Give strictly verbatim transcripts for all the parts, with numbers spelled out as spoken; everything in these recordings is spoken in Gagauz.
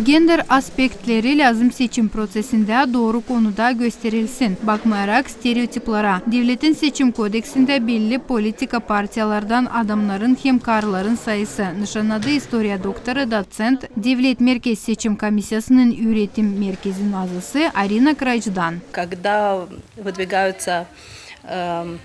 Gender aspektleri lääzım seçim prosesindä dooru konuda gösterilsin, bakmayarak stereotiplara. Devletin seçim kodeksindä belli politika partiyalardan adamnarın hem karıların sayısı, nışannadı istoriya doktoru, doţent, Devlet merkez seçim komissiyasının üüretim merkezin azası Arina Kraycıdan. Когда выдвигаются, эм,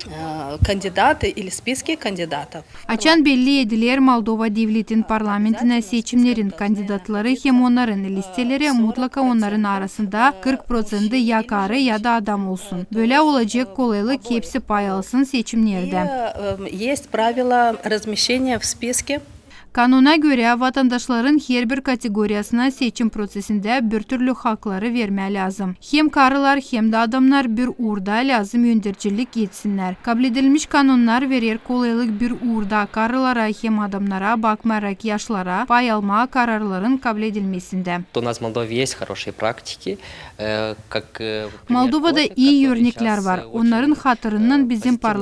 э, кандидаты или списки кандидатов. Açan belli ediler Moldova Devletin parlamentinä seçimnerin kandidatları hem onnarın listeleri, mutlaka onnarın arasında kırk proţenti ya karı, ya da adam olsun. Bölä olacek kolaylık, hepsi pay alsın seçimnerdä. И, эм, есть правила размещения в списке. Kanuna görä, vatandaşların herbir kategoriyasına seçim prosesindä birtürlü hakları vermää lääzım. Hem karılar, hem dä adamnar bir uurda lääzım öndercilik etsinnär. Kabledilmiş kanunnar verer kolaylık bir uurda karılara hem adamnara, bakmayarak yaşlara, pay almaa kararların kabledilmesindä. У нас в Молдове есть хорошие практики, э, как, э, пример того, как вот сейчас, э, очень, э, позитивно влияли на то, что, э, президент, э,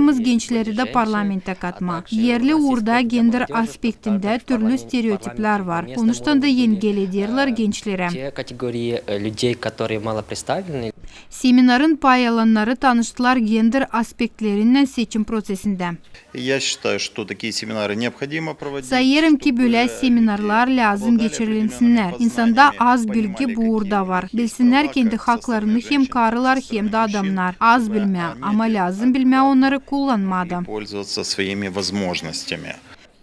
Onnarın hatırından bizim parlamenttä katma. Erli uurda gender aspektindä türlü stereotiplär var. Onuştan da engel ederlär gençlerä. Те категории, э, людей, которые мало представлены. Seminarın pay alannarı tanıştılar gender aspektlerinnän seçim prosesindä. Я считаю, что такие семинары необходимо проводить. Sayêrım ki, bölä seminarlar lääzım geçirilsinnär. İnsanda az bilgi bu uurda var. Bilsinnär kendi haklarını hem karılar, hem dä adamnar. Az bilmää, ama lääzım bilmää onnarı kullanmaa da. Пользоваться своими возможностями.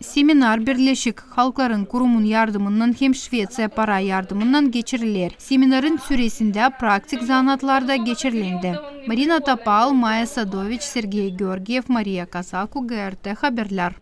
Seminar Birleşik Halkların Kurumun yardımınnan hem Şveţiya para yardımınnan geçiriler. Seminarın süresindä praktik zanaatlar da geçirilendi. Marina Topal, Maya Sadoviç, Sergey Georgiev, Mariya Kasaku, GRT Haberlär.